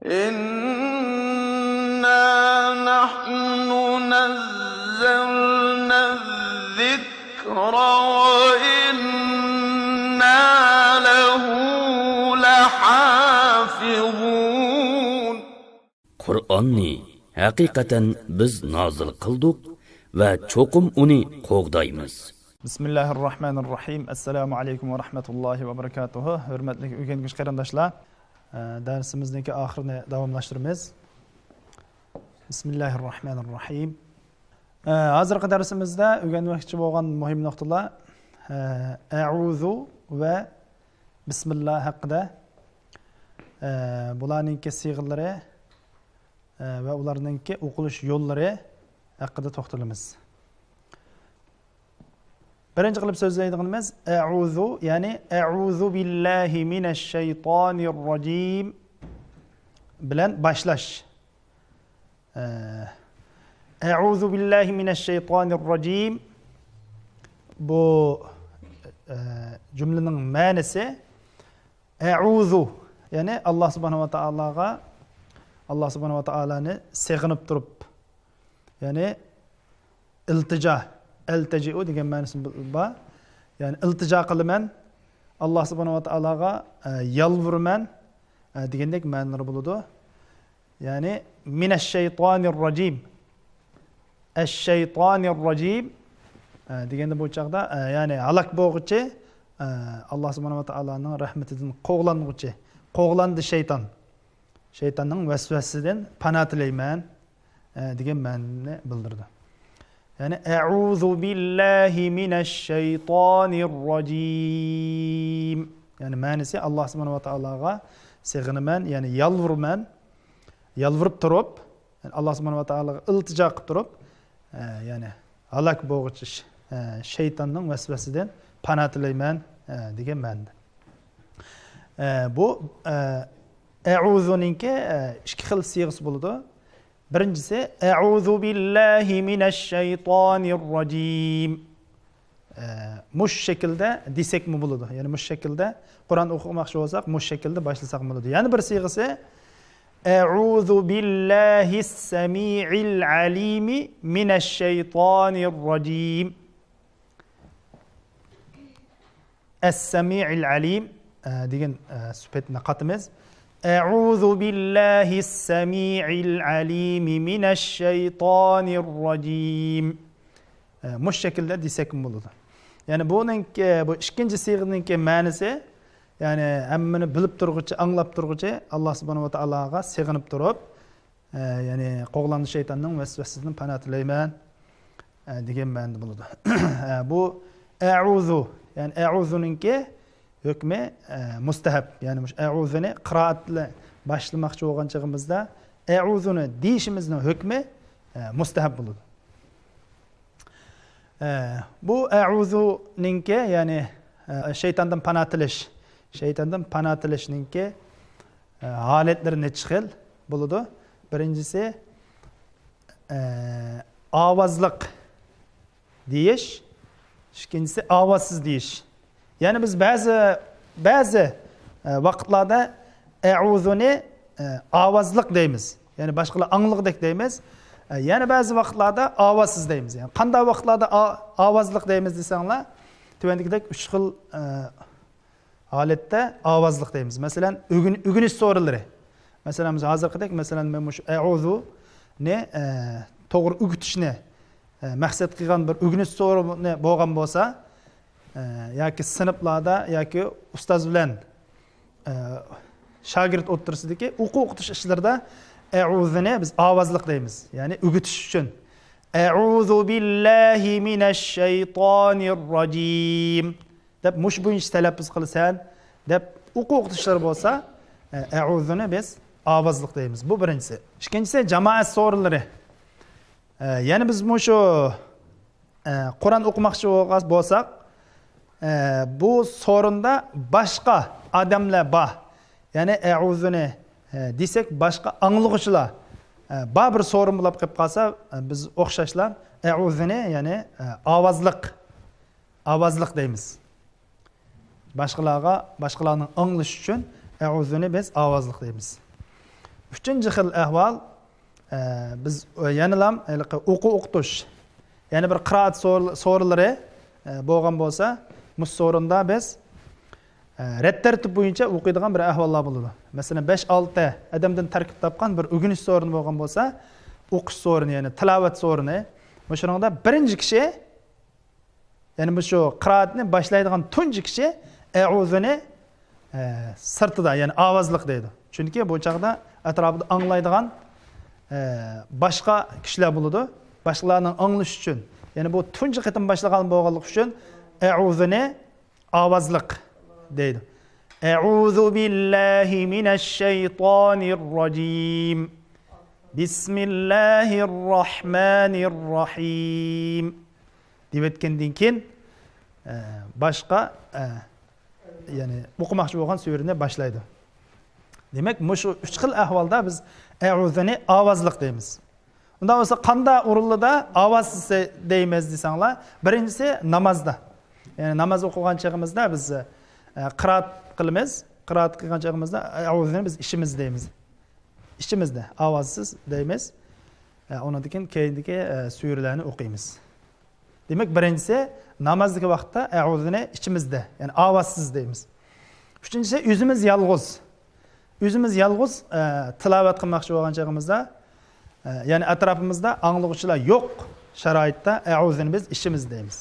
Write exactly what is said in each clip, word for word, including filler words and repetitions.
إنا نحن نزلنا الذكر وإنا له لحافظون. قۇرئاننى ھەقىقەتەن بىز نازىل قىلدۇق ۋە چوقۇم ئۇنى قوغدايمىز. بىسمىللاھىرراھمانىرراھىم. ئەسسالامۇ ئەلەيكۇم ۋە رەھمەتۇللاھى ۋە بەرىكاتۇھۇ. ھۆرمەتلىك ئۆگەنگۈچى قېرىنداشلار، ئە، دەرسىمىزنىڭكى ئاخىرىنى داۋاملاشتۇرىمىز. بىسمىللاھىرراھمانىرراھىم. ئە، ھازىرقى دەرسىمىزدە ئۆگەنمەكچى بولغان مۇھىم نۇقتىلار، ئە، ئەئۇزۇ ۋە بىسمىللا ھەققىدە، ئە، بۇلارنىڭكى سىيغىلىرى، ئە، ۋە ئۇلارنىڭكى ئوقۇلۇش يوللىرى ھەققىدە توختىلىمىز. بىرىنچى قىلىپ سۆزلەيدىغىنىمىز ئەئۇزۇ، يەنى ئەئۇزۇ بىللاھى مىنەششەيتانىرراجىم بىلەن باشلاش. ئە، ئەئۇزۇ بىللاھى مىنەششەيتانىرراجىم. بۇ، ئە، جۈملىنىڭ مەنىسى ئەئۇزۇ، يەنى ئاللا سۇبھانەھۇ ۋە تائالاغا، ئاللا سۇبھانەھۇ ۋە تائالانى سېغىنىپ تۇرۇپ، يەنى ئىلتىجا، ئەلتەجىئۇ دېگەن مەنىسى بار. يەنى ئىلتىجا قىلىمەن، ئاللا سۇبھانەھۇ ۋە تائالاغا، ئە، يالۋۇرىمەن، ئە، دېگەندەك مەنىلىرى بولىدۇ. يەنى مىنەششەيتانىرراجىم. ئەششەيتانىرراجىم، ئە، دېگەندە بۇ چاغدا، ئە، يەنى ھالاك بولغۇچى، ئە، ئاللا سۇبھانەھۇ ۋە تائالانىڭ رەھمىتىدىن قوغلانغۇچى، قوغلاندى شەيتان. شەيتاننىڭ ۋەسۋەسىسىدىن پانا تىلەيمەن، ئە، دېگەن مەنىنى بىلدۈرىدۇ. يەنى ئەئۇزۇ بىللاھى مىنەششەيتانىرراجىم. يەنى مەنىسى ئاللا سۇبھانەھۇ ۋە تائالاغا سېغىنىمەن، يەنى يالۋۇرىمەن، يالۋۇرۇپ تۇرۇپ، يەنى ئاللا سۇبھانەھۇ ۋە تائالاغا ئىلتىجا قىلىپ تۇرۇپ، ئە، يەنى ھالاك بولغۇچى ش-، ئە، شەيتاننىڭ ۋەسۋەسىدىن پانا تىلەيمەن، ئە، دېگەن مەنىدە. ئە، بۇ، ئە، ئەئۇزۇنىڭكى، ئە، ئىككى خىل سىيغىسى بولىدۇ. بىرىنچىسى، ئەئۇزۇ بىللاھى مىنەششەيتانىرراجىم. ئە، مۇشۇ شەكىلدە دېسەكمۇ بولىدۇ. يەنى مۇشۇ شەكىلدە قۇرئان ئوقۇماقچى بولساق، مۇشۇ شەكىلدە باشلىساقمۇ بولىدۇ. يەنە بىر سىيغىسى، ئەئۇزۇ بىللاھىس سەمىئىل ئەلىمى مىنەششەيتانىرراجىم. ئەسسەمىئىل ئەلىم، ئە، دېگەن، ئە، سۈپەتنى قاتىمىز. ئەئۇزۇ بىللاھىس سەمىئىل ئەلىمى مىنەششەيتانىر راجىم. ئە، مۇشۇ شەكىلدە دېسەكمۇ بولىدۇ. يەنى بۇنىڭكى، بۇ ئىككىنچى سىيغىنىڭكى مەنىسى، يەنى ھەممىنى بىلىپ تۇرغۇچى، ئاڭلاپ تۇرغۇچى، ئاللا سۇبھانەھۇ ۋە تائالاغا سېغىنىپ تۇرۇپ، ئە، يەنى قوغلاندى شەيتاننىڭ ۋەسۋەسىسىدىن پانا تىلەيمەن، ئە، دېگەن مەنىدە بولىدۇ. ئە، بۇ ئەئۇزۇ، يەنى ئەئۇزۇنىڭكى ھۆكمى، ئە، مۇستەھەب. يەنى مۇشۇ ئەئۇزۇنى قىرائەت بىلەن باشلىماقچى بولغان چېغىمىزدا ئەئۇزۇنى دېيىشىمىزنىڭ ھۆكمى، ئە، مۇستەھەب بولىدۇ. ئە، بۇ ئەئۇزۇنىڭكى، يەنى، ئە، شەيتاندىن پانا تىلەش، شەيتاندىن پانا تىلەشنىڭكى، ئە، ھالەتلىرى نەچچە خىل بولىدۇ. بىرىنچىسى، ئە، ئاۋازلىق دېيىش، ئىككىنچىسى ئاۋازسىز دېيىش. يەنى بىز بەزى، بەزى، ئە، ۋاقىتلاردا ئەئۇزۇنى، ئە، ئاۋازلىق دەيمىز. يەنى باشقىلار ئاڭلىغۇدەك دەيمىز. ئە، يەنە بەزى ۋاقىتلاردا ئاۋازسىز دەيمىز. يەنى قانداق ۋاقىتلاردا ئا-، ئاۋازلىق دەيمىز دېسەڭلار، تۆۋەندىكىدەك ئۈچ خىل، ئە، ھالەتتە ئاۋازلىق دەيمىز. مەسىلەن، ئۆگىن-، ئۆگىنىش سورۇنلىرى. مەسىلەن، بىز ھازىرقىدەك، مەسىلەن، مەن مۇشۇ ئەئۇزۇنى، ئە، توغرا ئۆگىتىشنى، ئە، مەقسەت قىلغان بىر ئۆگىنىش سورۇنى بولغان بولسا، ئە، ياكى سىنىپلاردا، ياكى ئۇستاز بىلەن، ئە، شاگىرت ئوتتۇرىسىدىكى ئوقۇ-ئوقۇتۇش ئىشلىرىدا ئەئۇزۇنى بىز ئاۋازلىق دەيمىز. يەنى ئۆگىتىش ئۈچۈن. ئەئۇزۇ بىللاھى مىنەششەيتانىر راجىم دەپ مۇشۇ بويىچە تەلەپپۇز قىلىسەن دەپ ئوقۇ-ئوقۇتۇشلار بولسا، ئە، ئەئۇزۇنى بىز ئاۋازلىق دەيمىز. بۇ بىرىنچىسى. ئىككىنچىسى، جامائەت سورۇنلىرى. ئە، يەنى بىز مۇشۇ، ئە، قۇرئان ئوقۇماقچى بولغاچ-، بولساق، ئە، بۇ سورۇندا باشقا ئادەملەر بار. يەنى ئەئۇزۇنى، ئە، دېسەك، باشقا ئاڭلىغۇچىلار، ئە، بار بىر سورۇن بولۇپ قېلىپ قالسا، ئە، بىز ئوخشاشلا ئەئۇزۇنى، يەنى، ئە، ئاۋازلىق، ئاۋازلىق دەيمىز. باشقىلارغا، باشقىلارنىڭ ئاڭلىشى ئۈچۈن ئەئۇزۇنى بىز ئاۋازلىق دەيمىز. ئۈچىنچى خىل ئەھۋال، ئە، بىز يەنىلا ھېلىقى ئوقۇ ئوقۇتۇش، يەنى بىر قىرائەت سور-، سورۇنلىرى، ئە، بولغان بولسا، مۇشۇ سورۇندا بىز، ئە، رەت تەرتىپ بويىچە ئوقۇيدىغان بىر ئەھۋاللار بولىدۇ. مەسىلەن، بەش-ئالتە ئادەمدىن تەركىب تاپقان بىر ئۆگىنىش سورۇنى بولغان بولسا، ئوقۇش سورۇنى، يەنى تىلاۋەت سورۇنى، مۇشۇنىڭدا بىرىنچى كىشى، يەنى مۇشۇ قىرائەتنى باشلايدىغان تۇنجى كىشى ئەئۇزۇنى، ئە، سىرتىدا، يەنى ئاۋازلىق دەيدۇ. چۈنكى بۇ چاغدا ئەتراپىدا ئاڭلايدىغان، ئە، باشقا كىشىلەر بولىدۇ. باشقىلارنىڭ ئاڭلىشى ئۈچۈن، يەنى بۇ تۇنجى قېتىم باشلىغان بولغانلىقى ئۈچۈن ئەئۇزۇنى ئاۋازلىق دەيدۇ. أعوذ بالله من الشيطان الرجيم. بسم الله الرحمن الرحيم. دېيىۋەتكەندىن كېيىن، ئە، باشقا، ئە، يەنى ئوقۇماقچى بولغان سۈرىنى باشلايدۇ. دېمەك، مۇشۇ ئۈچ خىل ئەھۋالدا بىز ئەئۇزۇنى ئاۋازلىق دەيمىز. ئۇنداق بولسا، قانداق ئورۇنلاردا ئاۋازسىز دەيمىز دېسەڭلار، بىرىنچىسى نامازدا. يەنى ناماز ئوقۇغان چېغىمىزدا بىز، ئە، قىرائەت قىلىمىز. قىرائەت قىلغان چېغىمىزدا ئەئۇزۇنى بىز ئىچىمىزدە دەيمىز. ئىچىمىزدە ئاۋازسىز دەيمىز. ئە، ئۇنىڭدىن كېيىن كېيىندىكى، ئە، سۈرىلەرنى ئوقۇيمىز. دېمەك، بىرىنچىسى، نامازدىكى ۋاقىتتا ئەئۇزۇنى ئىچىمىزدە، يەنى ئاۋازسىز دەيمىز. ئۈچىنچىسى، ئۆزىمىز يالغۇز. ئۆزىمىز يالغۇز، ئە، تىلاۋەت قىلماقچى بولغان چېغىمىزدا، ئە، يەنى ئەتراپىمىزدا ئاڭلىغۇچىلار يوق شارائىتتا ئەئۇزۇنى بىز ئىچىمىزدە دەيمىز.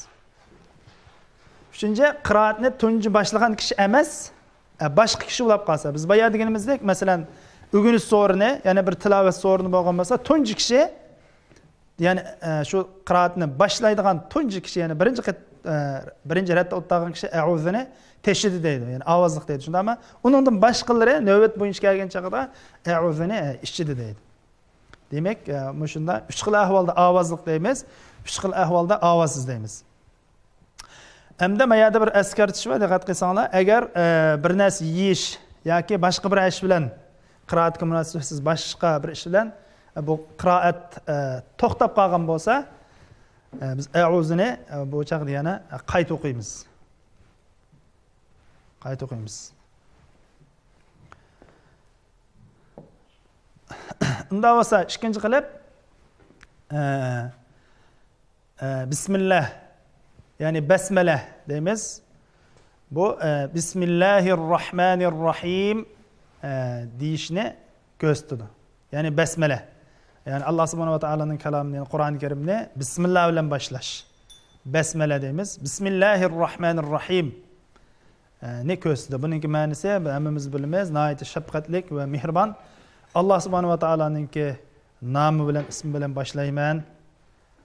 ئۈچىنچى، قىرائەتنى تۇنجى باشلىغان كىشى ئەمەس، ئە، باشقا كىشى بولاپ قالسا. بىز بايا دېگىنىمىزدەك، مەسىلەن، ئۆگىنىش سورۇنى، يەنى بىر تىلاۋەت سورۇنى بولغان بولسا، تۇنجى كىشى، يەنى، ئە، شۇ قىرائەتنى باشلايدىغان تۇنجى كىشى، يەنى بىرىنچى قېت-، ئە، بىرىنچى رەتتە ئولتۇرغان كىشى ئەئۇزۇنى تېشىدە دەيدۇ، يەنى ئاۋازلىق دەيدۇ. شۇنداقمۇ؟ ئۇنىڭدىن باشقىلىرى نۆۋەت بويىچە كەلگەن چېغىدا ئەئۇزۇنى، ئە، ئىچىدە دەيدۇ. دېمەك، ئە، مۇشۇنداق ئۈچ خىل ئەھۋالدا ئاۋازلىق دەيمىز، ئۈچ خىل ئەھۋالدا ئاۋازسىز دەيمىز. ئەمدى ما يەردە بىر ئەسكەرتىش بار، دىققەت قىلساڭلار. ئەگەر، ئە، بىر نەرسە يېيىش ياكى باشقا بىر ئىش بىلەن، قىرائەتكە مۇناسىۋەتسىز باشقا بىر ئىش بىلەن، ئە، بۇ قىرائەت، ئە، توختاپ قالغان بولسا، ئە، بىز ئەئۇزۇنى، ئە، بۇ چاغدا يەنە، ئە، قايتا ئوقۇيمىز. قايتا ئوقۇيمىز. ئۇنداق بولسا، ئىككىنچى قىلىپ، ئە، ئە، بىسمىللا، يەنى بەسمەلە دەيمىز. بۇ، ئە، بىسمىللاھىر راھمانىر راھىم، ئە، دېيىشنى كۆرسىتىدۇ. يەنى بەسمەلە. يەنى ئاللا سۇبھانەھۇ ۋە تائالانىڭ كالامىنى، يەنى قۇرئان كەرىمنى بىسمىللا بىلەن باشلاش. بەسمەلە دەيمىز. بىسمىللاھىر راھمانىر راھىم، ئە، نى كۆرسىتىدۇ. بۇنىڭكى مەنىسى، ھەممىمىز بىلىمىز، ناھايىتى شەپقەتلىك ۋە مېھرىبان. ئاللا سۇبھانەھۇ ۋە تائالانىڭكى نامى بىلەن، ئىسمى بىلەن باشلايمەن،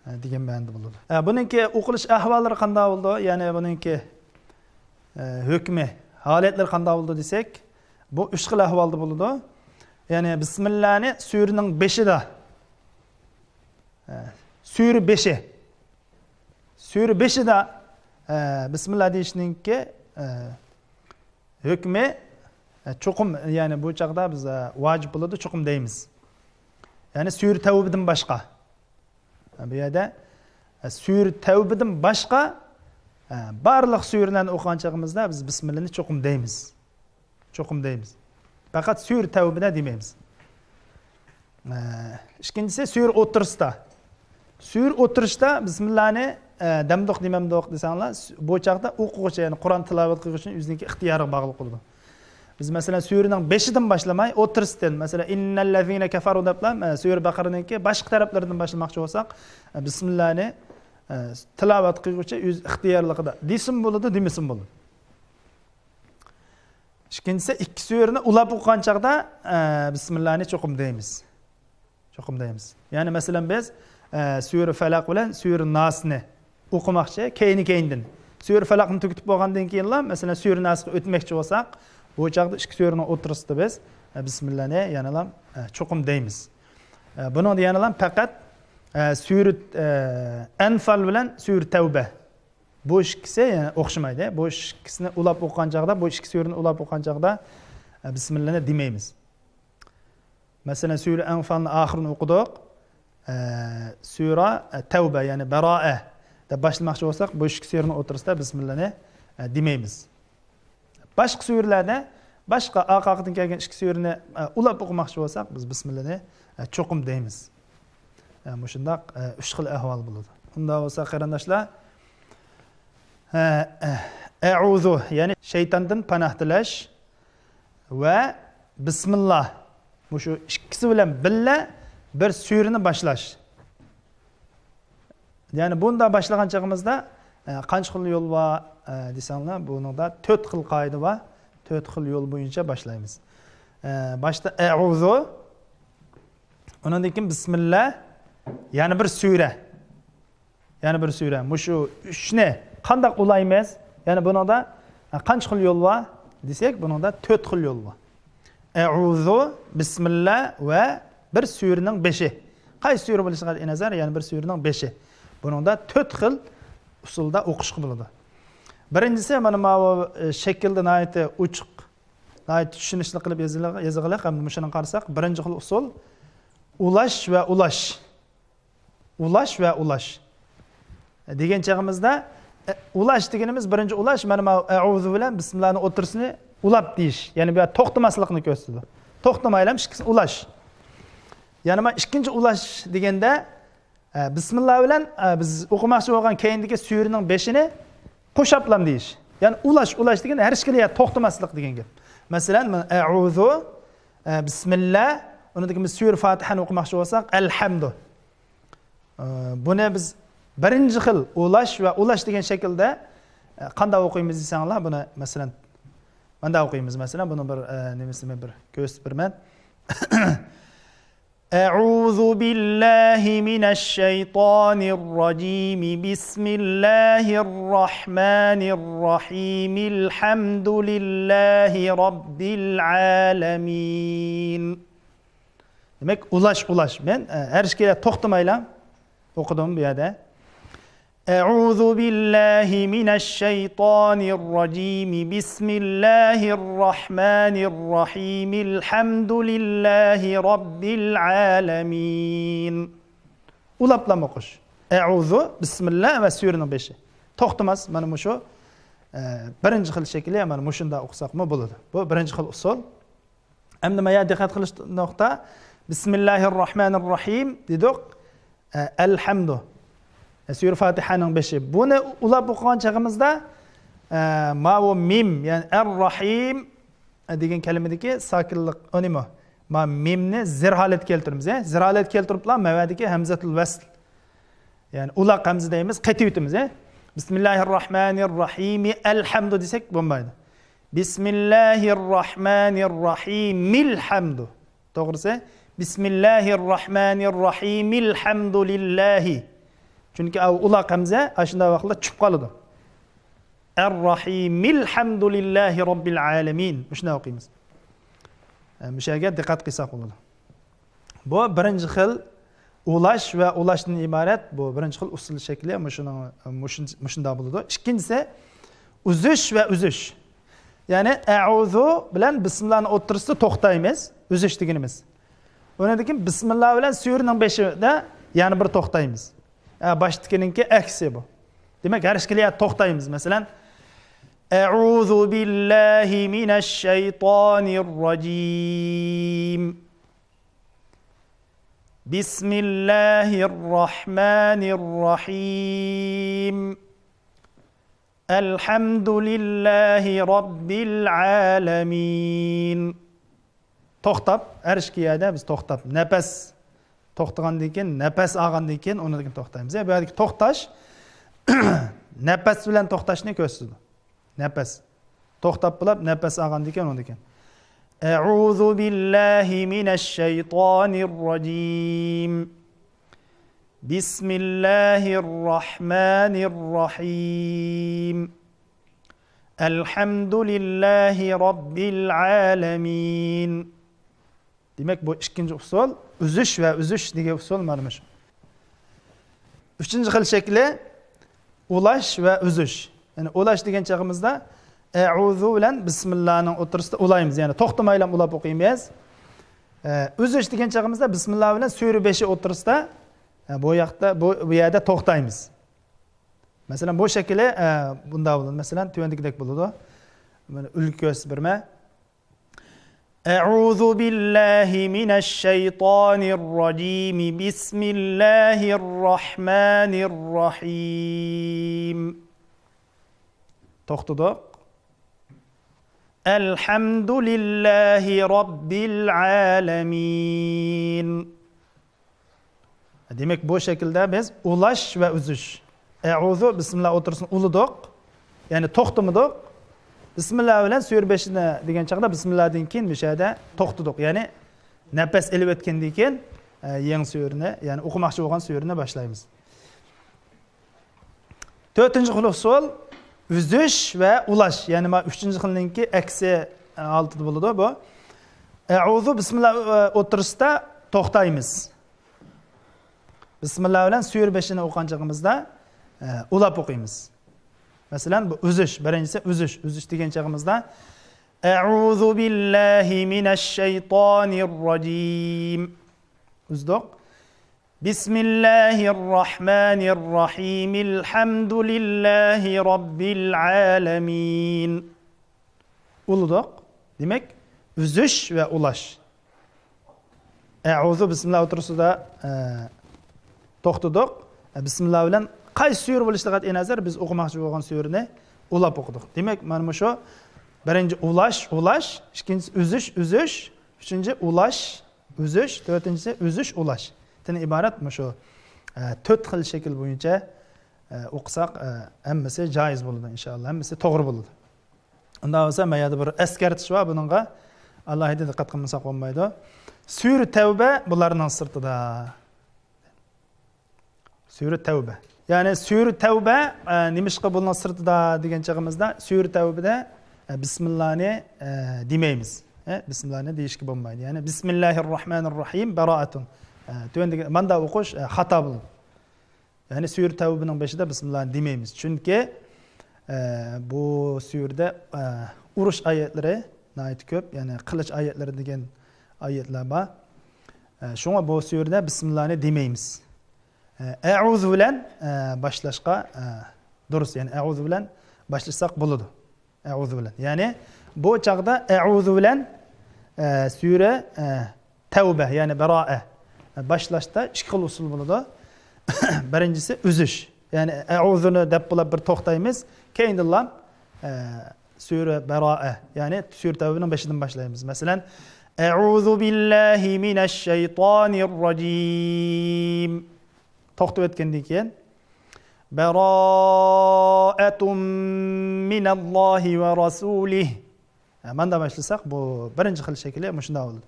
ئە، دېگەن مەنىدە بولىدۇ. ئە، بۇنىڭكى ئوقۇلۇش ئەھۋاللىرى قانداق بولىدۇ؟ يەنى بۇنىڭكى، ئە، ھۆكمى، ھالەتلىرى قانداق بولىدۇ دېسەك، بۇ ئۈچ خىل ئەھۋالدا بولىدۇ. يەنى بىسمىللانى سۈرىنىڭ بېشىدا، ئە، سۈرە بېشى، سۈرە بېشىدا، ئە، بىسمىللا دېيىشنىڭكى، ئە، ھۆكمى، ئە، چوقۇم، يەنى بۇ چاغدا بىز، ئە، ۋاجىپ بولىدۇ، چوقۇم دەيمىز. يەنى سۈرە تەۋبىدىن باشقا. ئە، بۇ يەردە، ئە، سۈرە تەۋبىدىن باشقا، ئە، بارلىق سۈرىلەرنى ئوقۇغان چېغىمىزدا بىز بىسمىللانى چوقۇم دەيمىز. چوقۇم دەيمىز. پەقەت سۈرە تەۋبىدە دېمەيمىز. ئە، ئىككىنچىسى، سۈرە ئوتتۇرىسىدا. سۈرە ئوتتۇرىسىدا بىسمىللانى، ئە، دەمدۇق دېمەمدۇق دېسەڭلار، بۇ چاغدا ئوقۇغۇچى، يەنى قۇرئان تىلاۋەت قىلغۇچىنىڭ ئۆزىنىڭكى ئىختىيارىغا باغلىق بولىدۇ. بىز، مەسىلەن، سۈرىنىڭ بېشىدىن باشلىماي، ئوتتۇرىسىدىن، مەسىلەن، ئىننەللەزىنە كەفەرۇ دەپلا، ئە، سۈرە بەقەرىنىڭكى باشقا تەرەپلىرىدىن باشلىماقچى بولساق، ئە، بىسمىللانى، ئە، تىلاۋەت قىلغۇچى ئۆز ئىختىيارلىقىدا دېسىمۇ بولىدۇ، دېمىسىمۇ بولىدۇ. ئىككىنچىسى، ئىككى سۈرىنى ئۇلاپ ئوقۇغان چاغدا، ئە، بىسمىللانى چوقۇم دەيمىز. چوقۇم دەيمىز. يەنى، مەسىلەن، بىز، ئە، سۈرە فەلەق بىلەن سۈرە ناسنى ئوقۇماقچى، كەينى-كەينىدىن. سۈرە فەلەقنى تۈگىتىپ بولغاندىن كېيىنلا، مەسىلەن، سۈرە ناسقا ئۆتمەكچى بولساق، بۇ چاغدا ئىككى سۈرىنىڭ ئوتتۇرىسىدا بىز، ئە، بىسمىللانى يەنىلا، ئە، چوقۇم دەيمىز. ئە، بۇنىڭدا يەنىلا پەقەت، ئە، سۈرە، ئە، ئەنفال بىلەن سۈرە تەۋبە. بۇ ئىككىسى، يەنى، ئوخشىمايدۇ. بۇ ئىككىسىنى ئۇلاپ ئوقۇغان چاغدا، بۇ ئىككى سۈرىنى ئۇلاپ ئوقۇغان چاغدا، ئە، بىسمىللانى دېمەيمىز. مەسىلەن، سۈرە ئەنفالنى ئاخىرىنى ئوقۇدۇق. ئە، سۈرە، ئە، تەۋبە، يەنى بەرائە دەپ باشلىماقچى بولساق، بۇ ئىككى سۈرىنىڭ ئوتتۇرىسىدا بىسمىللانى، ئە، دېمەيمىز. باشقا سۈرىلەردە باشقا ئارقا-ئارقىدىن كەلگەن ئىككى سۈرىنى، ئە، ئۇلاپ ئوقۇماقچى بولساق، بىز بىسمىللانى، ئە، چوقۇم دەيمىز. ئە، مۇشۇنداق، ئە، ئۈچ خىل ئەھۋال بولىدۇ. ئۇنداق بولسا، قېرىنداشلار، ئە، ئە، ئەئۇزۇ، يەنى شەيتاندىن پاناھ تىلەش ۋە بىسمىللا، مۇشۇ ئىككىسى بىلەن بىللە بىر سۈرىنى باشلاش. يەنى بۇنداق باشلىغان چېغىمىزدا، ئە، قانچە خىل يول بار، ئە، دېسەڭلار، بۇنىڭدا تۆت خىل قائىدە بار. تۆت خىل يول بويىچە باشلايمىز. ئە، باشتا ئەئۇزۇ، ئۇنىڭدىن كېيىن بىسمىللا، يەنە بىر سۈرە. يەنە بىر سۈرە. مۇشۇ ئۈچنى قانداق ئۇلايمىز؟ يەنى بۇنىڭدا، ئە، قانچە خىل يول بار دېسەك، بۇنىڭدا تۆت خىل يول بار. ئەئۇزۇ، بىسمىللا ۋە بىر سۈرىنىڭ بېشى. قايسى سۈرە بولۇشىغا نەزەر، يەنى بىر سۈرىنىڭ بېشى. بۇنىڭدا تۆت خىل ئۇسۇلدا ئوقۇشقا بولىدۇ. بىرىنچىسى، مانا ماۋۇ، ئە، شەكىلدە ناھايىتى ئوچۇق، ناھايىتى چۈشىنىشلىك قىلىپ يېزىلغ-، يېزىلغىلى، ھەم مۇشۇنىڭ قارىساق، بىرىنچى خىل ئۇسۇل ئۇلاش ۋە ئۇلاش. ئۇلاش ۋە ئۇلاش. دېگەن چېغىمىزدا، ئە، ئۇلاش دېگىنىمىز بىرىنچى ئۇلاش، مانا ماۋۇ ئەئۇزۇ بىلەن بىسمىللانى ئوتتۇرىسىنى ئۇلاپ دېيىش. يەنى بۇ يەردە توختىماسلىقنى كۆرسىتىدۇ. توختىمايلا ئىككىسى ئۇلاش. يەنى مانا ئىككىنچى ئۇلاش دېگەندە، ئە، بىسمىللا بىلەن، ئە، بىز ئوقۇماقچى بولغان كەينىدىكى سۈرىنىڭ بېشىنى قوشاپلام دېيىش. يەنى ئۇلاش، ئۇلاش دېگەن ھەر ئىككىلى يەردە توختىماسلىق دېگەن گەپ. مەسىلەن، مانا ئەئۇزۇ، ئە، بىسمىللا، ئۇنىڭدىن كېيىن بىز سۈرە فاتىھەنى ئوقۇماقچى بولساق، ئەلھەمدۇ. ئە، بۇنى بىز بىرىنچى خىل ئۇلاش ۋە ئۇلاش دېگەن شەكىلدە، ئە، قانداق ئوقۇيمىز دېسەڭلار، بۇنى مەسىلەن، مۇنداق ئوقۇيمىز. مەسىلەن، بۇنىڭ بىر، ئە، نېمىسىنى بىر كۆرسىتىپ بېرىمەن. أعوذ بالله من الشيطان الرجيم. بسم الله الرحمن الرحيم. الحمد لله رب العالمين. دېمەك، ئۇلاش، ئۇلاش. مەن، ئە، ھەر ئىككىلى توختىمايلا ئوقۇدۇم بۇ يەردە. أعوذ بالله من الشيطان الرجيم. بسم الله الرحمن الرحيم. الحمد لله رب العالمين. ئۇلاپلام ئوقۇش. ئەئۇزۇ، بىسمىللا ۋە سۈرىنىڭ بېشى. توختىماس، مانا مۇشۇ، ئە، بىرىنچى خىل شەكلى، مانا مۇشۇنداق ئوقۇساقمۇ بولىدۇ. بۇ بىرىنچى خىل ئۇسۇل. ئەمدى مايا دىققەت قىلىش نۇقتا، بىسمىللاھىر راھمانىر راھىم دېدۇق. ئە، ئەلھەمدۇ. ئە، سۈرە فاتىھەنىڭ بېشى. بۇنى ئۇلاپ ئوقۇغان چېغىمىزدا، ئە، ماۋۇ مىم، يەنى ئەر راھىم، ئە، دېگەن كەلىمىدىكى ساكىنلىق ئۈنۈمى. ما مىمنى زېر ھالەتكە كەلتۈرىمىز، ئە. زېر ھالەتكە كەلتۈرۈپلا مەۋەدىكى ھەمزەتۇل ۋەسل. يەنى ئۇلاق ھەمزە دەيمىز، قېتىۋېتىمىز، ئە. بىسمىللاھىر راھمانىر راھىمى ئەلھەمدۇ دېسەك بولمايدۇ. بىسمىللاھىر راھمانىر راھىمىل ھەمدۇ. توغرىسى، بىسمىللاھىر راھمانىر راھىمىل ھەمدۇلىللاھى. چۈنكى ئاۋۇ ئۇلاق ھەمزە ئاشۇنداق ۋاقىتتا چۈشۈپ قالىدۇ. ئەر راھىمىل ھەمدۇلىللاھى راببىل ئالەمىن. مۇشۇنداق ئوقۇيمىز. ئە، مۇشۇ يەرگە دىققەت قىلساق بولىدۇ. بۇ بىرىنچى خىل ئۇلاش ۋە ئۇلاشتىن ئىبارەت بۇ بىرىنچى خىل ئۇسسۇل شەكلى مۇشۇنىڭ، مۇشۇن-، مۇشۇنداق بولىدۇ. ئىككىنچىسى ئۈزۈش ۋە ئۈزۈش. يەنى ئەئۇزۇ بىلەن بىسمىللانىڭ ئوتتۇرىسىدا توختايمىز، ئۈزۈش دېگىنىمىز. ئۇنىڭدىن كېيىن بىسمىللا بىلەن سۈرىنىڭ بېشىدا يەنە بىر توختايمىز. ئە، باشتىكىنىڭكى ئەكسى بۇ. دېمەك، ھەر ئىككىلى يەردە توختايمىز. مەسىلەن، أعوذ بالله من الشيطان الرجيم. بسم الله الرحمن الرحيم. الحمد لله رب العالمين. توختاپ، ھەر ئىككى يەردە بىز توختاپ، نەپەس توختىغاندىن كېيىن، نەپەس ئالغاندىن كېيىن، ئۇنىڭدىن كېيىن توختايمىز. بۇ يەردىكى توختاش، نەپەس بىلەن توختاشنى كۆرسىتىدۇ. نەپەس. توختاپ بولۇپ، نەپەس ئالغاندىن كېيىن، ئۇنىڭدىن كېيىن. أعوذ بالله من الشيطان الرجيم. بسم الله الرحمن الرحيم. الحمد لله رب العالمين. دېمەك، بۇ ئىككىنچى ئۇسۇل، ئۈزۈش ۋە ئۈزۈش دېگەن ئۇسۇل مانا مۇشۇ. ئۈچىنچى خىل شەكلى، ئۇلاش ۋە ئۈزۈش. يەنى ئۇلاش دېگەن چېغىمىزدا، ئەئۇزۇ بىلەن بىسمىللانىڭ ئوتتۇرىسىدا ئۇلايمىز. يەنى توختىمايلا ئۇلاپ ئوقۇيمىز. ئە، ئۈزۈش دېگەن چېغىمىزدا بىسمىللا بىلەن سۈرە بېشى ئوتتۇرىسىدا، ئە، بۇ ياقتا، بۇ، بۇ يەردە توختايمىز. مەسىلەن، بۇ شەكلى، ئە، بۇنداق بولىدۇ. مەسىلەن، تۆۋەندىكىدەك بولىدۇ. مانا ئۈلگە كۆرسىتىپ بېرىمەن. أعوذ بالله من الشيطان الرجيم. بسم الله الرحمن الرحيم. توختىدۇق. الحمد لله رب العالمين. دېمەك، بۇ شەكىلدە بىز ئۇلاش ۋە ئۈزۈش. ئەئۇزۇ، بىسمىللا ئوتتۇرىسىنى ئۇلىدۇق. يەنى توختىمىدۇق. بىسمىللا بىلەن سۈرە بېشىنى دېگەن چاغدا، بىسمىللادىن كېيىن مۇشۇ يەردە توختىدۇق. يەنى نەپەس ئېلىۋەتكەندىن كېيىن، ئە، يېڭى سۈرىنى، يەنى ئوقۇماقچى بولغان سۈرىنى باشلايمىز. تۆتىنچى خىل ئۇسۇل، ئۈزۈش ۋە ئۇلاش. يەنى ما ئۈچىنچى خىلنىڭكى ئەكسى، ئە، ھالىتىدە بولىدۇ بۇ. ئەئۇزۇ، بىسمىللا، ئە، ئوتتۇرىسىدا توختايمىز. بىسمىللا بىلەن سۈرە بېشىنى ئوقۇغان چېغىمىزدا، ئە، ئۇلاپ ئوقۇيمىز. مەسىلەن، بۇ ئۈزۈش، بىرىنچىسى ئۈزۈش. ئۈزۈش دېگەن چېغىمىزدا، أعوذ بالله من الشيطان الرجيم. ئۈزدۇق. بسم الله الرحمن الرحيم. الحمد لله رب العالمين. ئۇلىدۇق. دېمەك، ئۈزۈش ۋە ئۇلاش. ئەئۇزۇ، بىسمىللا ئوتتۇرىسىدا، ئە، توختىدۇق. ئە، بىسمىللا بىلەن قايسى سۈرە بولۇشىغا قەتئىي نەزەر، بىز ئوقۇماقچى بولغان سۈرىنى ئۇلاپ ئوقۇدۇق. دېمەك، مانا مۇشۇ بىرىنچى ئۇلاش، ئۇلاش، ئىككىنچىسى ئۈزۈش، ئۈزۈش، ئۈچىنچى ئۇلاش، ئۈزۈش، تۆتىنچىسى ئۈزۈش، ئۇلاش. تىن ئىبارەت مۇشۇ، ئە، تۆت خىل شەكىل بويىچە، ئە، ئوقۇساق، ئە، ھەممىسى جايىز بولىدۇ، ئىنشائاللا. ھەممىسى توغرا بولىدۇ. ئۇنداق بولسا، ما يەردە بىر ئەسكەرتىش بار بۇنىڭغا. ئالاھىدە دىققەت قىلمىساق بولمايدۇ. سۈرە تەۋبە بۇلارنىڭ سىرتىدا. سۈرە تەۋبە. يەنى سۈرە تەۋبە، ئە، نېمىشقا بۇنىڭ سىرتىدا دېگەن چېغىمىزدا، سۈرە تەۋبىدە، ئە، بىسمىللانى، ئە، دېمەيمىز. ئە، بىسمىللانى دېيىشكە بولمايدۇ. يەنى بىسمىللاھىر راھمانىر راھىم، باراءەتۇن. ئە، تۆۋەندىكى، ماندا ئوقۇش، ئە، خاتا بولىدۇ. يەنى سۈرە تەۋبىنىڭ بېشىدا بىسمىللانى دېمەيمىز. چۈنكى، ئە، بۇ سۈرىدە، ئە، ئۇرۇش ئايەتلىرى ناھايىتى كۆپ، يەنى قىلىچ ئايەتلىرى دېگەن ئايەتلەر بار. ئە، شۇڭا بۇ سۈرىدە بىسمىللانى دېمەيمىز. ئە، ئەئۇزۇ بىلەن، ئە، باشلاشقا، ئە، دۇرۇس، يەنى ئەئۇزۇ بىلەن باشلىساق بولىدۇ. ئەئۇزۇ بىلەن. يەنى بۇ چاغدا ئەئۇزۇ بىلەن، ئە، سۈرە، ئە، تەۋبە، يەنى بەرائە، ئە، باشلاشتا ئىككى خىل ئۇسۇل بولىدۇ. بىرىنچىسى ئۈزۈش. يەنى ئەئۇزۇنى دەپ بولۇپ بىر توختايمىز. كەينىدىنلا، ئە، سۈرە بەرائە، يەنى سۈرە تەۋبىنىڭ بېشىدىن باشلايمىز. مەسىلەن، أعوذ بالله من الشيطان الرجيم. توختاپ ئۆتكەندىن كېيىن، براءة من الله ورسوله. ھە، ماندا باشلىساق، بۇ بىرىنچى خىل شەكلى مۇشۇنداق بولىدۇ.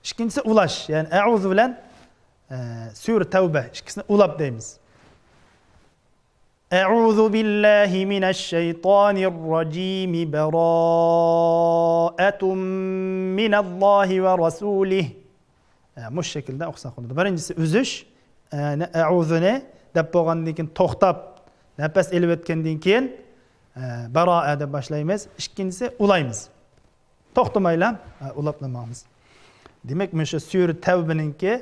ئىككىنچىسى ئۇلاش، يەنى ئەئۇزۇ بىلەن، ئە، سۈرە تەۋبە ئىككىسىنى ئۇلاپ دەيمىز. أعوذ بالله من الشيطان الرجيم. براءة من الله ورسوله. ئە، مۇشۇ شەكىلدە ئوقۇساق بولىدۇ. بىرىنچىسى ئۈزۈش، ئە، ئەئۇزۇنى دەپ بولغاندىن كېيىن توختاپ، نەپەس ئېلىۋەتكەندىن كېيىن، ئە، باراءە دەپ باشلايمىز. ئىككىنچىسى ئۇلايمىز. توختىمايلا، ئە، ئۇلاپلا ماڭىمىز. دېمەك، مۇشۇ سۈرە تەۋبىنىڭكى،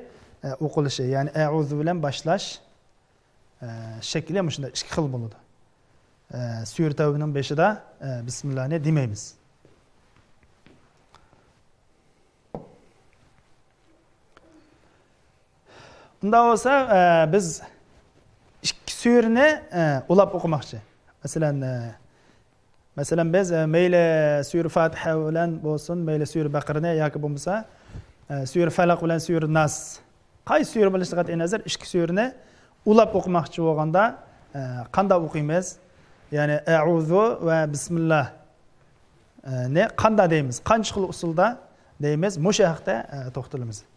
ئە، ئوقۇلۇشى، يەنى ئەئۇزۇ بىلەن باشلاش، ئە، شەكلى مۇشۇنداق ئىككى خىل بولىدۇ. ئە، سۈرە تەۋبىنىڭ بېشىدا، ئە، بىسمىللانى دېمەيمىز. ئۇنداق بولسا، ئە، بىز ئىككى سۈرىنى، ئە، ئۇلاپ ئوقۇماقچى. مەسىلەن، ئە، مەسىلەن، بىز، ئە، مەيلى سۈرە فاتىھە بىلەن بولسۇن، مەيلى سۈرە بەقەرىنى ياكى بولمىسا، ئە، سۈرە فەلەق بىلەن سۈرە ناس. قايسى سۈرە بولۇشىغا قەتئىي نەزەر، ئىككى سۈرىنى ئۇلاپ ئوقۇماقچى بولغاندا، ئە، قانداق ئوقۇيمىز؟ يەنى ئەئۇزۇ ۋە بىسمىللا، ئە، نى قانداق دەيمىز؟ قانچە خىل ئۇسۇلدا دەيمىز؟ مۇشۇ ھەقتە، ئە، توختىلىمىز.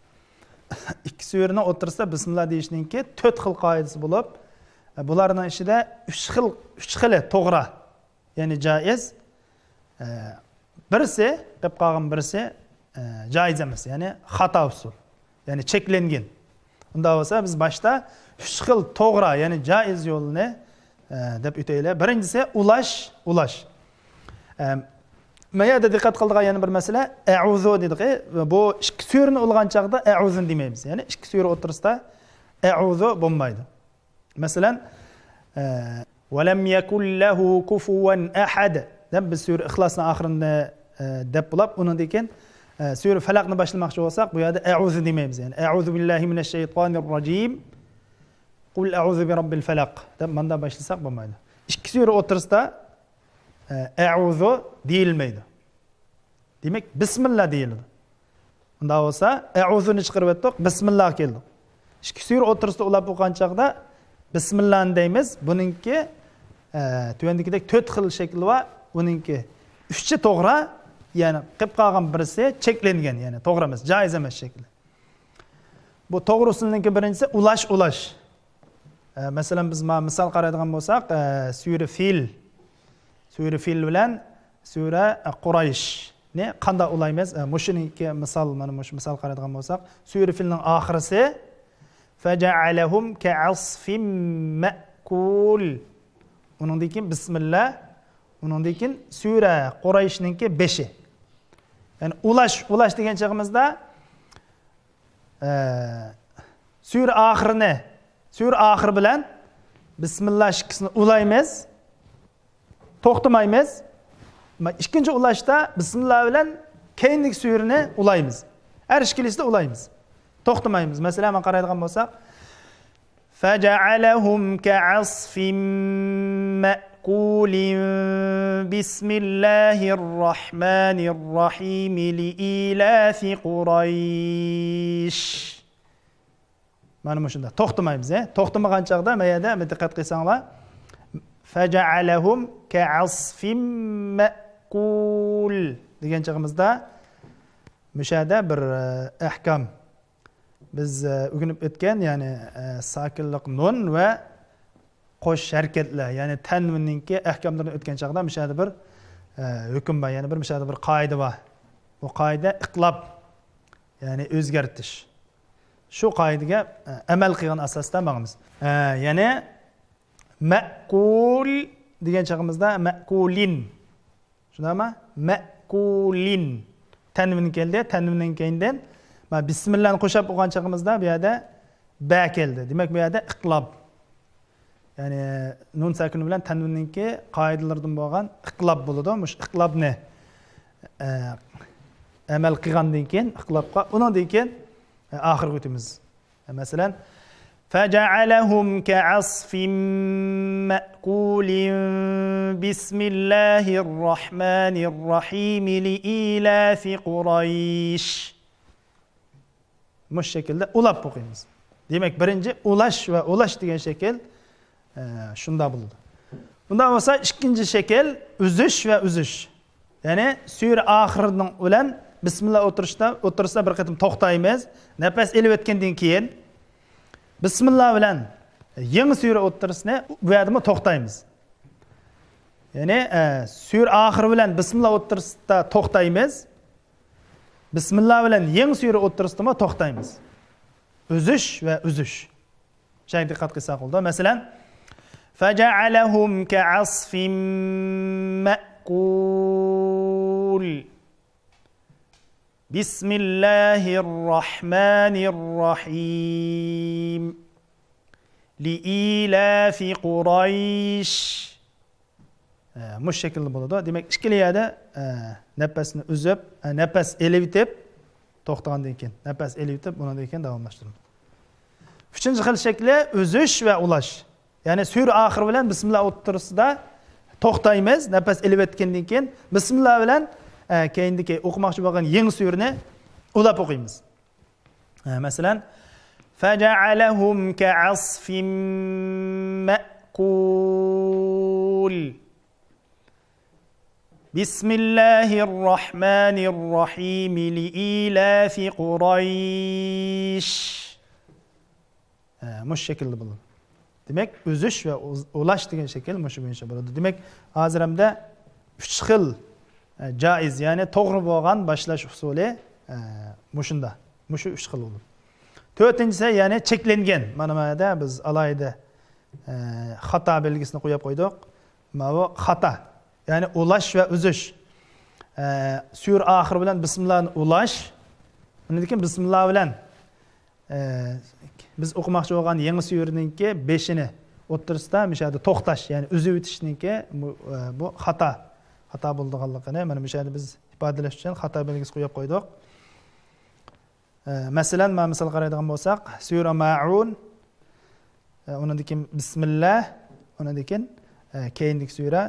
ئىككى سۈرىنىڭ ئوتتۇرىسىدا بىسمىللا دېيىشنىڭكى تۆت خىل قائىدىسى بولۇپ، ئە، بۇلارنىڭ ئىچىدە ئۈچ خىل، ئۈچ خىلى توغرا. يەنى جائىز. ئە، بىرسى، قېلىپ قالغان بىرسى، ئە، جائىز ئەمەس، يەنى خاتا ئۇسۇل. يەنى چەكلەنگەن. ئۇنداق بولسا، بىز باشتا ئۈچ خىل توغرا، يەنى جائىز يولنى، ئە، دەپ ئۆتەيلى. بىرىنچىسى، ئۇلاش، ئۇلاش. ئە، ما يەردە دىققەت قىلىدىغان يەنە بىر مەسىلە، ئەئۇزۇ دېدۇق. بۇ ئىككى سۈرىنى ئۇلىغان چاغدا ئەئۇزۇنى دېمەيمىز. يەنى ئىككى سۈرە ئوتتۇرىسىدا ئەئۇزۇ بولمايدۇ. مەسىلەن، ئە، ۋەلەم يەكۇن لەھۇ كۇفۇۋەن ئەھەد دەپ بىز سۈرە ئىخلاسنىڭ ئاخىرىنى، ئە، دەپ بولۇپ، ئۇنىڭدىن كېيىن، ئە، سۈرە فەلەقنى باشلىماقچى بولساق، بۇ يەردە ئەئۇزۇ دېمەيمىز. يەنى، «ئەئۇزۇ بىللاھى مىنەششەيتانىرراجىم. قۇل ئەئۇزۇ بىرەببىل فەلەق» دەپ ماندا باشلىساق بولمايدۇ. ئىككى سۈرە ئوتتۇرىسىدا، ئە، ئەئۇزۇ دېيىلمەيدۇ. دېمەك، بىسمىللا دېيىلىدۇ. ئۇنداق بولسا، ئەئۇزۇنى چىقىرىۋەتتۇق، بىسمىللاغا كەلدۇق. ئىككى سۈرە ئوتتۇرىسىدا ئۇلاپ بولغان چاغدا بىسمىللانى دەيمىز. بۇنىڭكى، ئە، تۆۋەندىكىدەك تۆت خىل شەكلى بار. ئۇنىڭكى ئۈچى توغرا، يەنى قېلىپ قالغان بىرسى چەكلەنگەن، يەنى توغرا ئەمەس، جائىز ئەمەس شەكلى. بۇ توغرىسىنىڭكى بىرىنچىسى ئۇلاش، ئۇلاش. ئە، مەسىلەن، بىز ما-، مىسال قارايدىغان بولساق، ئە، سۈرە فىل، سۈرە فىل بىلەن سۈرە، ئە، قۇرەيشنى قانداق ئۇلايمىز؟ ئە، مۇشۇنىڭكى مىسال، مانا مۇشۇ مىسال قارايدىغان بولساق، سۈرە فىلنىڭ ئاخىرىسى، «فَجَعَلَهُمْ كَعَصْفٍ مَأْكُولٍ». ئۇنىڭدىن كېيىن بىسمىللا، ئۇنىڭدىن كېيىن سۈرە قۇرەيشنىڭكى بېشى. يەنى ئۇلاش، ئۇلاش دېگەن چېغىمىزدا، ئە، سۈرە ئاخىرىنى، سۈرە ئاخىرى بىلەن بىسمىللا ئىككىسىنى ئۇلايمىز، توختىمايمىز. ئىككىنچى ئۇلاشتا بىسمىللا بىلەن كەينىدىكى سۈرىنى ئۇلايمىز. ھەر ئىككىلىسىنى ئۇلايمىز. توختىمايمىز. مەسىلەن، مانا قارايدىغان بولساق، «فَجَعَلَهُمْ كَعَصْفٍ مَأْكُولٍ. بِسْمِ اللَّهِ الرَّحْمَنِ الرَّحِيمِ. لِإِيلَافِ قُرَيْشٍ.» مانا مۇشۇنداق. توختىمايمىز، ھە؟ توختىمىغان چاغدا ما يەردە، ما دىققەت قىلساڭلار، «فَجَعَلَهُمْ كَعَصْفٍ مَأْكُولٍ» دېگەن چېغىمىزدا، مۇشۇ يەردە بىر، ئە، ئەھكام. بىز، ئە، ئۆگىنىپ ئۆتكەن، يەنى، ئە، ساكىنلىق نۇن ۋە قوش ھەرىكەتلەر، يەنى تەنۋىننىڭكى ئەھكاملىرىنى ئۆتكەن چاغدا مۇشۇ يەردە بىر، ئە، ھۆكۈم بار، يەنى بىر مۇشۇ يەردە بىر قائىدە بار. بۇ قائىدە ئىقلاب، يەنى ئۆزگەرتىش. شۇ قائىدىگە، ئە، ئەمەل قىلغان ئاساستا ماڭىمىز. ئە، يەنى مەئكۇل دېگەن چېغىمىزدا مەئكۇلىن. شۇنداقمۇ؟ مەئكۇلىن. تەنۋىن كەلدى. تەنۋىندىن كەينىدىن، ما، بىسمىللانى قوشاپ ئوقۇغان چېغىمىزدا بۇ يەردە بە كەلدى. دېمەك، بۇ يەردە ئىقلاب. يەنى نۇن ساكىنى بىلەن تەنۋىننىڭكى قائىدىلىرىدىن بولغان ئىقلاب بولىدۇ. مۇشۇ ئىقلابنى، ئە، ئەمەل قىلغاندىن كېيىن ئىقلابقا، ئۇنىڭدىن كېيىن، ئە، ئاخىرغا ئۆتىمىز. مەسىلەن، فَجَعَلَهُمْ كَعَصْفٍ مَأْكُولٍ. بِسْمِ اللَّهِ الرَّحْمَنِ الرَّحِيمِ. لِإِيلَافِ قُرَيْشٍ. مۇشۇ شەكىلدە ئۇلاپ ئوقۇيمىز. دېمەك، بىرىنچى ئۇلاش ۋە ئۇلاش دېگەن شەكىل، ئە، شۇنداق بولىدۇ. بۇنداق بولسا، ئىككىنچى شەكىل ئۈزۈش ۋە ئۈزۈش. يەنى سۈرە ئاخىرىنىڭ بىلەن بىسمىللا ئوتتۇرىسىدا، ئوتتۇرىسىدا بىر قېتىم توختايمىز. نەپەس ئېلىۋەتكەندىن كېيىن بىسمىللا بىلەن يېڭى سۈرە ئوتتۇرىسىنى بۇ يەردىمۇ توختايمىز. يەنى، ئە، سۈرە ئاخىرى بىلەن بىسمىللا ئوتتۇرىسىدا توختايمىز. بىسمىللا بىلەن يېڭى سۈرە ئوتتۇرىسىدىمۇ توختايمىز. ئۈزۈش ۋە ئۈزۈش. شۇنىڭغا دىققەت قىلساق بولىدۇ. مەسىلەن، فَجَعَلَهُمْ كَعَصْفٍ مَأْكُولٍ. بِسْمِ اللَّهِ الرَّحْمَنِ الرَّحِيمِ. لِإِيلَافِ قُرَيْشٍ. ئە، مۇشۇ شەكىلدە بولىدۇ. دېمەك، ئىككىلا يەردە، ئە، نەپەسنى ئۈزۈپ، ئە، نەپەس ئېلىۋېتىپ، توختىغاندىن كېيىن، نەپەس ئېلىۋېتىپ، ئۇنىڭدىن كېيىن داۋاملاشتۇرىمىز. ئۈچىنچى خىل شەكلى ئۈزۈش ۋە ئۇلاش. يەنى سۈرە ئاخىرى بىلەن بىسمىللا ئوتتۇرىسىدا توختايمىز، نەپەس ئېلىۋەتكەندىن كېيىن بىسمىللا بىلەن، ئە، كەينىدىكى ئوقۇماقچى بولغان يېڭى سۈرىنى ئۇلاپ ئوقۇيمىز. ئە، مەسىلەن، فَجَعَلَهُمْ كَعَصْفٍ مَأْكُولٍ. بِسْمِ اللَّهِ الرَّحْمَنِ الرَّحِيمِ. لِإِيلَافِ قُرَيْشٍ. ئە، مۇشۇ شەكىلدە بولىدۇ. دېمەك، ئۈزۈش ۋە ئۇز-، ئۇلاش دېگەن شەكىل مۇشۇ بويىچە بولىدۇ. دېمەك، ھازىر ھەمدە ئۈچ خىل، ئە، جائىز، يەنى توغرا بولغان باشلاش ئۇسۇلى، ئە، مۇشۇنداق. مۇشۇ ئۈچ خىل بولىدۇ. تۆتىنچىسى، يەنى چەكلەنگەن. مانا، مانا بۇ يەردە بىز ئالاھىدە، ئە، خاتا بەلگىسىنى قويۇپ قويدۇق. ماۋۇ خاتا. يەنى ئۇلاش ۋە ئۈزۈش. ئە، سۈرە ئاخىرى بىلەن بىسمىللانى ئۇلاش. ئۇنىڭدىن كېيىن بىسمىللا بىلەن، ئە، بىز ئوقۇماقچى بولغان يېڭى سۈرىنىڭكى بېشىنى ئوتتۇرىسىدا مۇشۇ يەردە توختاش، يەنى ئۈزۈۋېتىشنىڭكى بۇ، ئە، بۇ خاتا. خاتا بولىدىغانلىقىنى مانا مۇشۇ يەردە بىز ئىپادىلەش ئۈچۈن خاتا بەلگىسى قويۇپ قويدۇق. ئە، مەسىلەن، مانا مىسال قارايدىغان بولساق، سۈرە مائۇن، ئە، ئۇنىڭدىن كېيىن بىسمىللا، ئۇنىڭدىن كېيىن، ئە، كېيىندىكى سۈرە،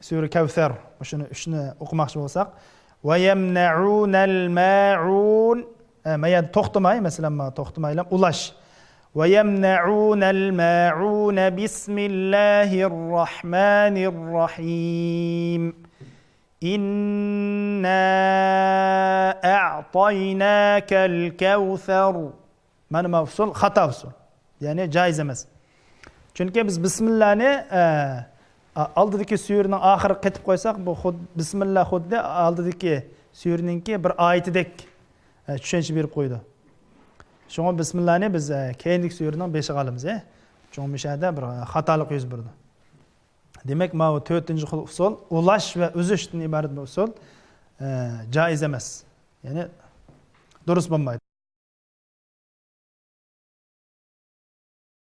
سۈرە كەۋسەر. مۇشۇنى ئۈچنى ئوقۇماقچى بولساق، ۋە يەمنەئۇنەل مائۇن. ئە، ما يەردە توختىماي، مەسىلەن، ما توختىمايلا ئۇلاش. ۋە يەمنەئۇنەل مائۇنە بىسمىللاھىر راھمانىر راھىم. ئىننا ئەئتايناكەل كەۋسەر. مانا ما ئۇسۇل خاتا ئۇسۇل. يەنى جائىز ئەمەس. چۈنكى بىز بىسمىللانى، ئە، ئا-، ئالدىدىكى سۈرىنىڭ ئاخىرىغا قېتىپ قويساق، بۇ خۇد-، بىسمىللا خۇددى ئالدىدىكى سۈرىنىڭكى بىر ئايىتىدەك، ئە، چۈشەنچە بېرىپ قويىدۇ. شۇڭا بىسمىللانى بىز، ئە، كەينىدىكى سۈرىنىڭ بېشىغا ئالىمىز، ئە. شۇڭا مۇشۇ يەردە بىر خاتالىق يۈز بېرىدۇ. دېمەك، ماۋۇ تۆتىنچى خىل ئۇسۇل، ئۇلاش ۋە ئۈزۈشتىن ئىبارەت بۇ ئۇسۇل، ئە، جائىز ئەمەس. يەنى دۇرۇس بولمايدۇ.